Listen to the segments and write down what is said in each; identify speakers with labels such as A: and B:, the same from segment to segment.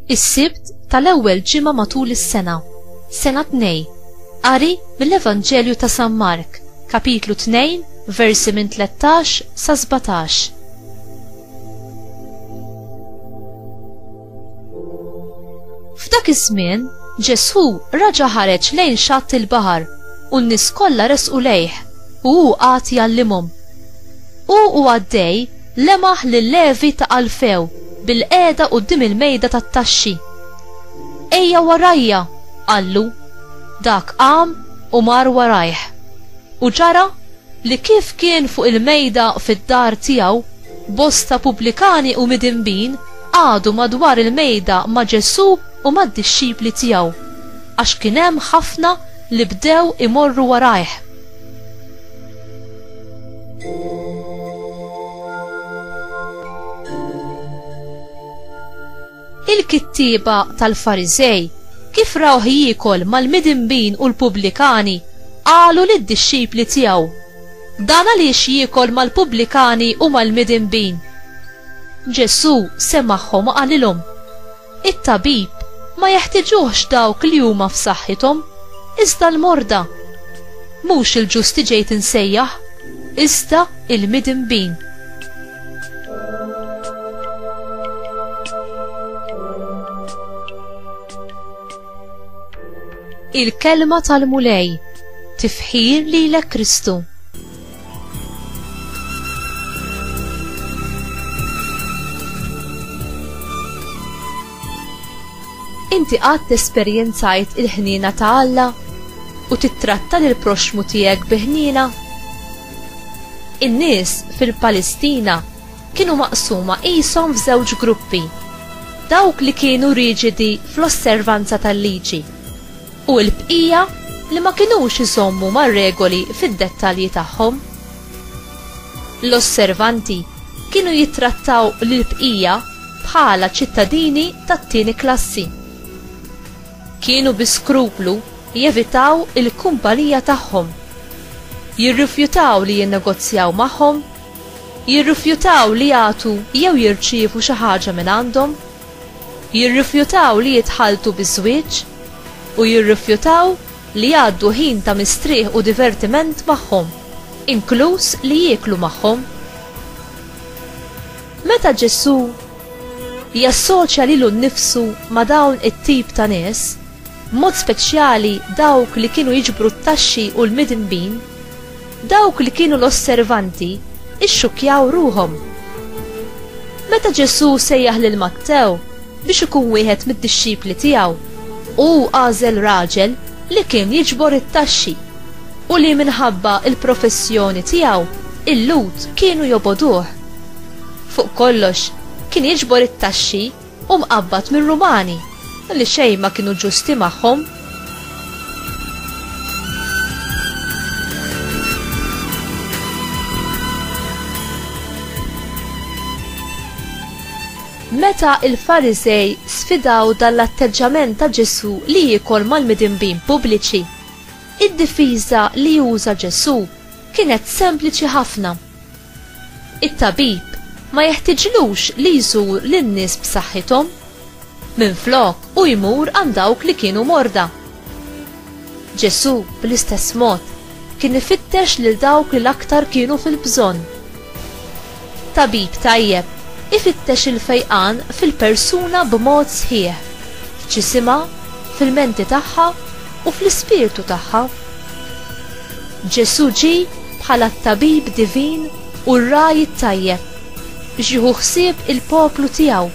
A: Is-Sibt tal-ewwel ġimgħa matul is-sena, sena tnej, qari mill-Evanġelju ta' San Mark, kapitlu 2, versi minn 13 sa 17. F'dak iż-żmien, Ġesù raġa' ħareġ lejn xatt il-baħar u n-nies kollha resqu lejh u hu qagħad jgħallimhom. Hu u għaddej lemaħ lil Levi ta' Alfew bilqiegħda quddiem il-mejda tat-taxxi. Ejja warajja, qallu. Dak qam u mar warajh. U ġara li kif kien fuq il-mejda fid-dar tiegħu, bosta pubblikani u midinbin qagħdu madwar il-mejda ma' Ġesù u mad-dixxipli tiegħu, għax kien hemm ħafna li bdew imorru warajh. Il-kittieba tal-Fariżej, kif rawh jiekol mal-midinbin u l-pubblikani, qalu lid-dixxipli tiegħu, Dan għaliex jiekol mal-pubblikani u mal-midinbin? Ġesù semagħhom u qalilhom, It-tabib ma jeħtiġuhx dawk li huma f'saħħithom, iżda l-morda. Mhux il-ġusti ġejt insejjaħ, iżda il-midinbin. Il-kelma tal-Mulej, tifħir lilek Kristu. Inti qatt esperjenzajt il-ħniena ta' Alla u tittratta lil proxxmu tiegħek bi ħniena? In-nies fil-Palestina kienu maqsuma qishom f'żewġ gruppi, dawk li kienu riġidi fl-osservanza tal-liġi u l-bqija li ma kinux iżommu mar-regoli fid-dettalji tagħhom. L-osservanti kienu jittrattaw lill-bqija bħala ċittadini tat-tieni klassi. Kienu bi skruplu jevitaw il-kumpanija tagħhom, jirrifjutaw li jinnegozjaw magħhom, jirrifjutaw li jagħtu jew jirċievu xi ħaġa mingħandhom, jirrifjutaw li jitħalltu biż-żwieġ, u jirrifjutaw li jgħaddu ħin ta' mistrieħ u divertiment magħhom, inkluż li jieklu magħhom. Meta Ġesù jassoċja lilu nnifsu ma' dawn it-tip ta' nies, b'mod speċjali dawk li kienu jiġbru t-taxxi u l-midinbin, dawk li kienu l-osservanti ixxukkjaw ruħhom. Meta Ġesù sejjaħ lil Mattew biex ikun wieħed mid-dixxipli tiegħu, hu għażel raġel li kien jiġbor it-taxxi u li minħabba l-professjoni tiegħu il-Lhud kienu jobogħduh. Fuq kollox, kien jiġbor it-taxxi u mqabbad mir-Rumani li xejn ma kienu ġusti magħhom. Meta l-Fariżej sfidaw dan l-atteġġament ta' Ġesù li jiekol mal-midinbin pubbliċi, id-difiża li uża Ġesù kienet sempliċi ħafna. It-tabib ma jeħtiġlux li jżur lin-nies b'saħħithom. Minflok, hu jmur għand dawk li kienu morda. Ġesù, bl-istess mod, kien ifittex lil dawk li l-aktar kienu fil-bżonn. Tabib tajjeb ifittex il-fejqan fil-persuna b'mod sħiħ, f'ġisimha, fil-menti tagħha u fl-ispirtu tagħha. Ġesù ġie bħala t-tabib divin u r-ragħaj it-tajjeb biex jieħu ħsieb il-poplu tiegħu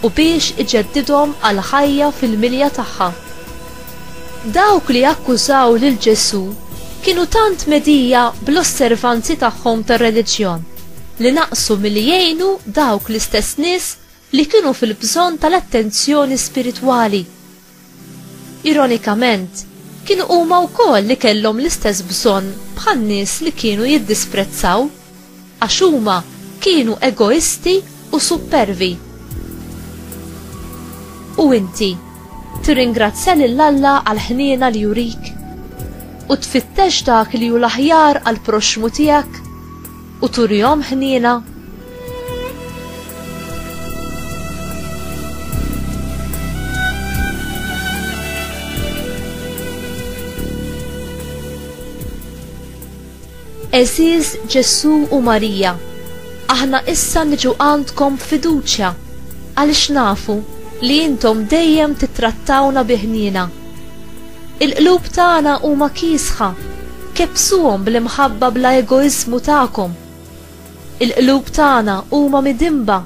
A: u biex iġeddidhom għall-ħajja fil-milja tagħha. Dawk li akkużaw lil Ġesù kienu tant medhija bl-osservanzi tagħhom tar-reliġjon li naqsu milli jgħinu dawk l-istess nies li kienu fil-bżonn tal-attenzjoni spiritwali. Ironikament, kienu huma wkoll li kellhom l-istess bżonn bħan-nies li kienu jiddisprezzaw. Għax huma kienu egoisti u suppervi. U inti? Tirringrazzja lil Alla għall-ħniena li jurik? U tfittex dak li hu l-aħjar għall-proxxmu tiegħek? U turihom ħniena? Għeżież Ġesù u Marija, aħna issa niġu għandkom b'fiduċja għaliex nafu li intom dejjem tittrattawna bi ħniena. Il-qlub tagħna huma kiesħa, kebbsuhom bl-imħabba bla egoiżmu tagħkom. Il-qlub tagħna huma midinba,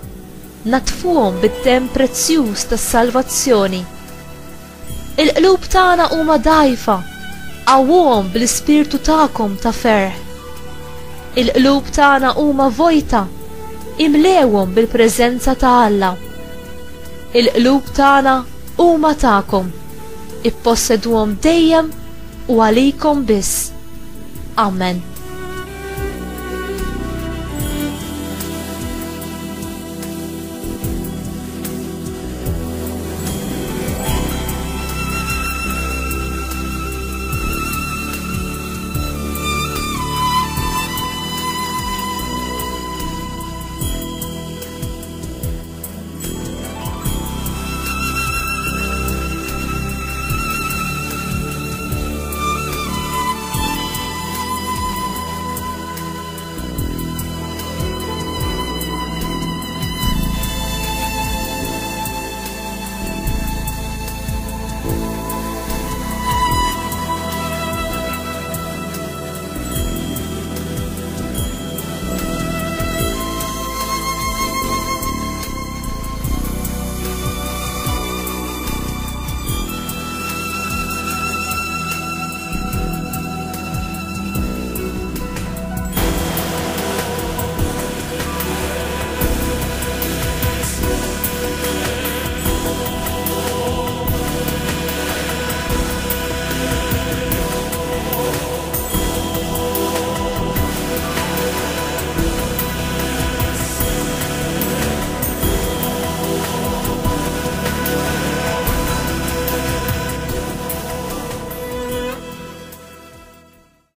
A: naddfuhom bid-demm prezzjuż tas-salvazzjoni. Il-qlub tagħna huma dgħajfa, qawwuhom bl-ispirtu tagħkom ta' ferħ. Il-qlub tagħna huma vojta, imlewhom bil-preżenza ta' Alla. Il-qlub tagħna huma tagħkom, ipposseduhom dejjem u għalikom biss. Amen.